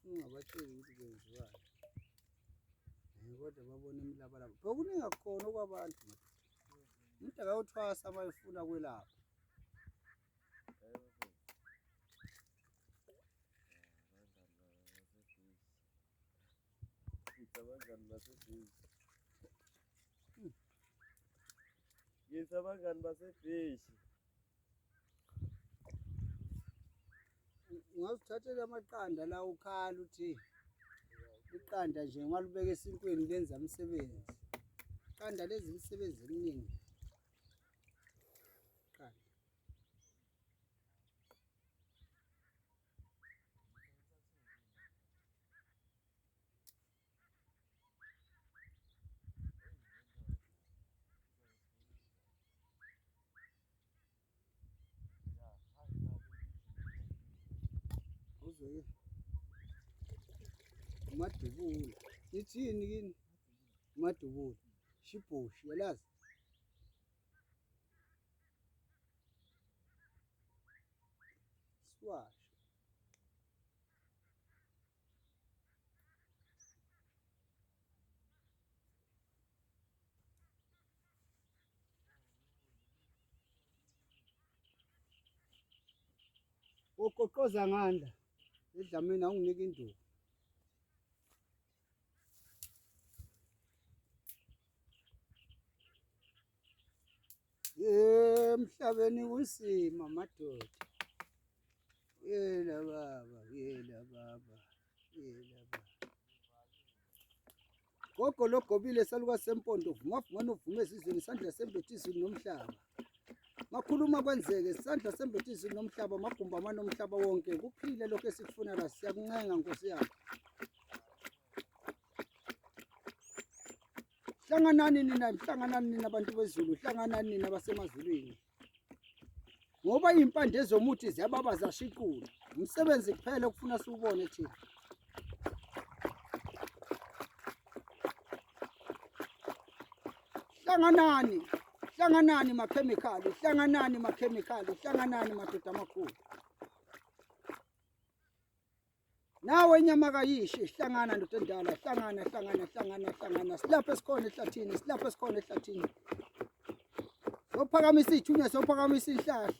Ungabatsheli ukuthi kwenziwani. Eh, kodwa babona imilabalaba. Bokuningi akukhona okwabantu madoda. Umuntu akayothwasa uma efuna kwelapha. Ngithi abangani basebhishi. Ngithi abangani basebhishi. Ungazithathela amaqanda la ukhala uthi iqanda nje ungalibeka esinkweni lenza umsebenzi. Iqanda lenza imisebenzi eminingi. Iqanda. Uzwe umadubula. Nithini kini? Umadubula. Shibhoshi yalazi. Siwasho. Ugoqoza ngandla edlamini awunginike induku. Emhlabeni kunzima madoda. Yela baba, yela baba, yela baba. Gogo logobile salukazi sempondo vuma vuma novuma ezizweni isandla sembethe izulu nomhlaba. Makhuluma kwenzeke isandla sembethe izulu nomhlaba magumba amane omhlaba wonke kuphile lokho esikufuna la siyakuncenga Nkosi yami. Hlanganani nina, hlanganani nina bantu bezulu, hlanganani nina basemazulwini. Ngoba iy'mpande zomuthi ziyababa zashiqula. Umsebenzi kuphela okufuna siwubone thina. Hlanganani, hlanganani makhemikhali, hlanganani makhemikhali, hlanganani madoda amakhulu. Nawe inyama kayishe hlangana ndoda endala hlangana hlangana hlangana hlangana silapha esikhona ehlathini silapha esikhona ehlathini sophakamisa iy'thunywa sophakamisa iy'hlahla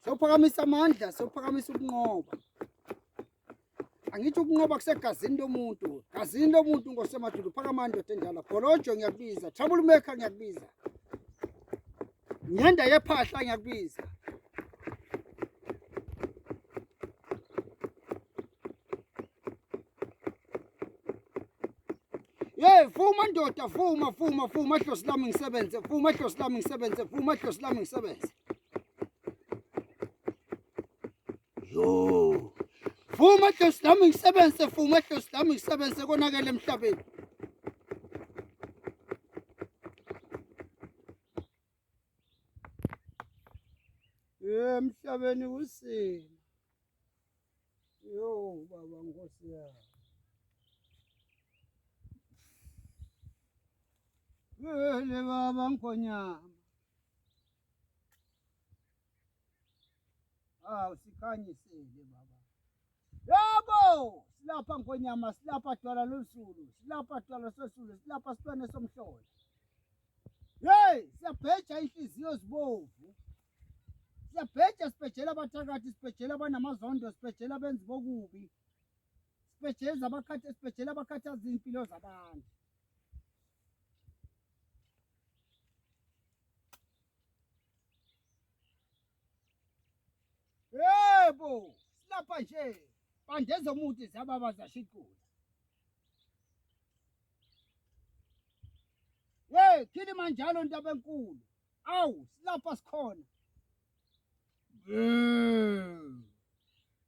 sophakamisa amandla sophakamisa ukunqoba angithi ukunqoba kusegazini lomuntu gazini lomuntu ngosemadulu phakama ndoda endala bholojo ngiyakubiza trouble maker ngiyakubiza Nyenda yephahla ngiyakubiza. Hey vuma ndoda vuma vuma vuma hlosi lami ngisebenze vuma hlosi lami ngisebenze vuma hlosi lami ngisebenze. Yo. Vuma hlosi lami ngisebenze vuma hlosi lami ngisebenze konakele emhlabeni. Emhlabeni kusini. Yo baba nkosi yami. Vele baba nkonyama. Awu sikhanyisele baba. Yebo, silapha nkonyama, silapha dwala losulu, silapha dwala sosulu, silapha silwane somhlola. Hey, siyabheja inhliziyo zibovu. Siyabheja sibhejela abathakathi, sibhejela abanamazondo, sibhejela abenzi bokubi. Sibhejeza abakhathi, sibhejela abakhathaza impilo zabantu. Yebo, silapha nje. Bande zomuthi ziyababa zashiqula. Hey, Kilimanjaro ntaba enkulu. Awu, silapha sikhona.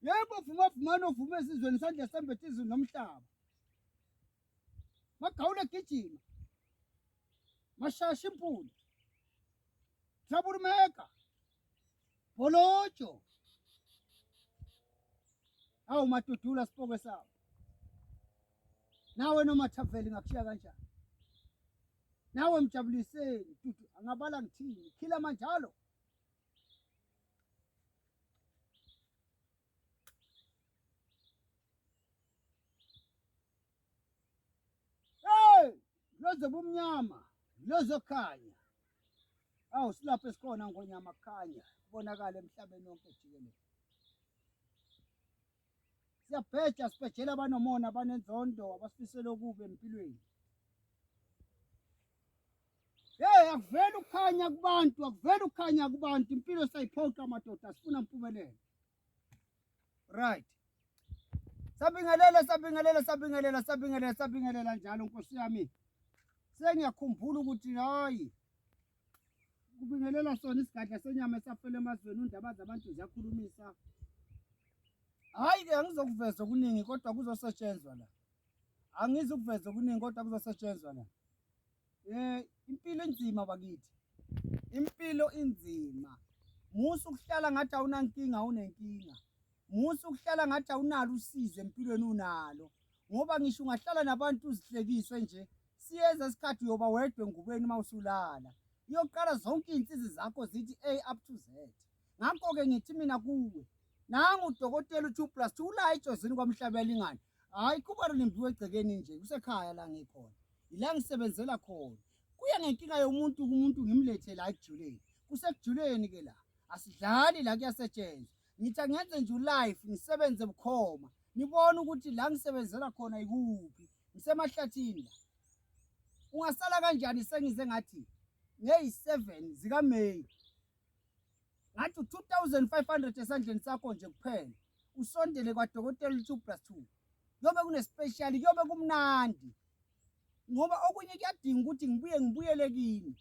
Yebo, vuma vumani ovuma esizweni isandla sembethe izulu nomhlaba. Magawule gijima. Mashasha impula. Trouble maker. Bholojo. Awu madudula sipokwe sabo. Nawe noma Thaveli ngakushiya kanjani? Nawe mjabuliseni dudu angabala ngithini? Khila manjalo. Lozobumnyama, lozokhanya. Awu silapho esikhona ngonyama kukhanya, kubonakala emhlabeni wonke jikelele. Siyabheja sibhejela abanomona abanenzondo abasifisela okubi empilweni. Hey, akuveli ukukhanya kubantu, akuveli ukukhanya kubantu. Impilo sayiphoqa madoda, sifuna impumelelo. Right. Sabingelela, sabingelela, sabingelela, sabingelela, sabingelela njalo Nkosi yami. Sengiyakhumbula ukuthi hayi kubingelela sona isigadla senyama esafela emazweni undaba zabantu ziyakhulumisa. Hayi ke angizokuveza okuningi kodwa kuzosetshenzwa la. Angizukuveza okuningi kodwa kuzosetshenzwa la. Eh impilo inzima bakithi. Impilo inzima. Musa ukuhlala ngathi awunankinga unenkinga. Musa ukuhlala ngathi awunalo usizo empilweni unalo. Ngoba ngisho ungahlala nabantu uzihlekise nje, siyeza isikhathi uyoba wedwa engubeni uma usulala. Iyoqala zonke iy'nsizi zakho zithi A up to Z. Ngakho-ke ngithi mina kuwe, nangu udokotela u-2 plus 2 ula ejozini kwamhlabelingane. Hhayi khubalo limbiwe egcekeni nje, kusekhaya la ngikhona. Yila ngisebenzela khona. Kuya ngenkinga yomuntu kumuntu ngimlethe la ekujuleni. Kusekujuleni ke la. Asidlali la kuyasetshenzwa. Ngithi angenze nje ulife ngisebenze bukhoma. Nibone ukuthi la ngisebenzela khona ikuphi. Ngisemahlathini la. Ungasala kanjani sengize ngathi ngeyi-7 zikaMeyi ngathi u-2500 esandleni sakho nje kuphela usondele kwadokotela u-2 plus 2 kuyobe kunespecial kuyobe kumnandi ngoba okunye kuyadinga ukuthi ngibuye ngibuyele kini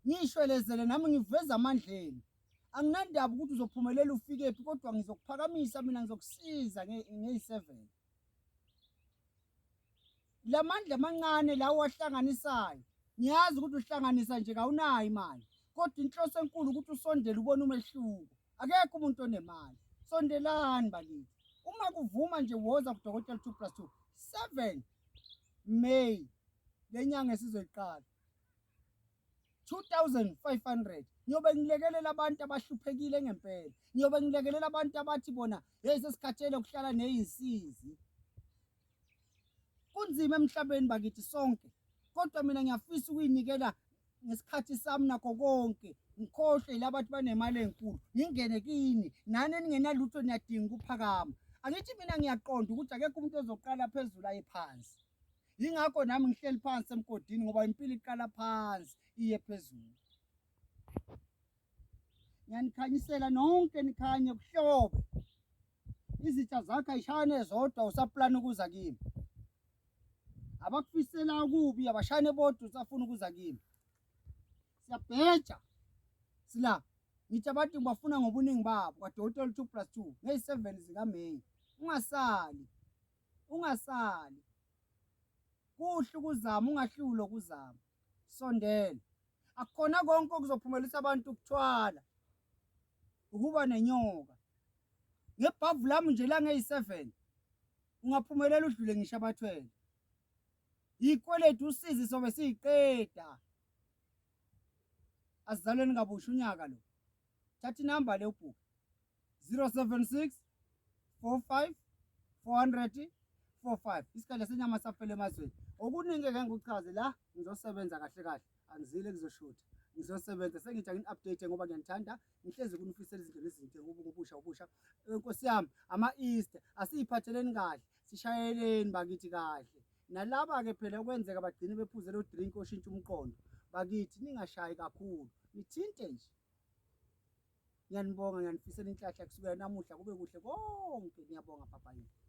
ngishwelezele nami ngiveze amandleni anginandaba ukuthi uzophumelela ufike phi kodwa ngizokuphakamisa mina ngizokusiza ngeyi-7 la mandla amancane lawo ahlanganisayo ngiyazi ukuthi uhlanganisa nje kawunayo imali kodwa inhloso enkulu ukuthi usondele ubone umehluko akekho umuntu onemali sondelani bakithi uma kuvuma nje woza kudokotela 2 plus 2 7 May lenyanga esizoyiqala 2500 ngiyobe ngilekelela abantu abahluphekile ngempela ngiyobe ngilekelela abantu abathi bona hey sesikhathele ukuhlala nezinsizi kunzima emhlabeni bakithi sonke kodwa mina ngiyafisa ukuyinikela ngesikhathi sami nakho konke ngikhohlwe yilaba bathi banemali enkulu ngingene kini nani eningenalutho niyadinga ukuphakama angithi mina ngiyaqonda ukuthi akekho umuntu ozoqala phezulu aye phansi Yingakho nami ngihleli phansi emgodini ngoba impilo iqala phansi iye phezulu. Ngiyanikhanyisela nonke nikhanye kuhlobe. Izitha zakho ayishayane zodwa usaplana ukuza kimi. Abakufisela okubi abashayane bodwa usafuna ukuza kimi. Siyabheja. Sila ngithi abantu ngibafuna ngobuningi babo kwadokotela 2 plus 2 ngeyi-7 zikaMeyi. Ungasali. Ungasali. Kuhle ukuzama ungahlulwa ukuzama. Sondela. Akukhona konke okuzophumelisa abantu ukuthwala. Ukuba nenyoka. Ngebhavu lami nje la ngeyi-7 ungaphumelela udlule ngisho abathwele. Ikweletu usizi sobe siyiqeda. Asizalweni kabusha unyaka lo. Thatha inamba le ubhuke. 076 45 400 45 isikhathi senyama safela emazweni okuningi ke ngikuchaze la ngizosebenza kahle kahle angizile kuzoshutha ngizosebenza sengithi angini-update ngoba ngiyanithanda ngihlezi kunifisela izinto nezinto ngobusha ubusha nkosi yami ama-easter asiyiphatheleni kahle sishayeleni bakithi kahle nalaba-ke phela okwenzeka bagcine bephuze lo drink oshintsha umqondo bakithi ningashayi kakhulu nithinte nje Ngiyanibonga, ngiyanifisela inhlahla kusukela namuhla kube kuhle konke. Ngiyabonga baba yini.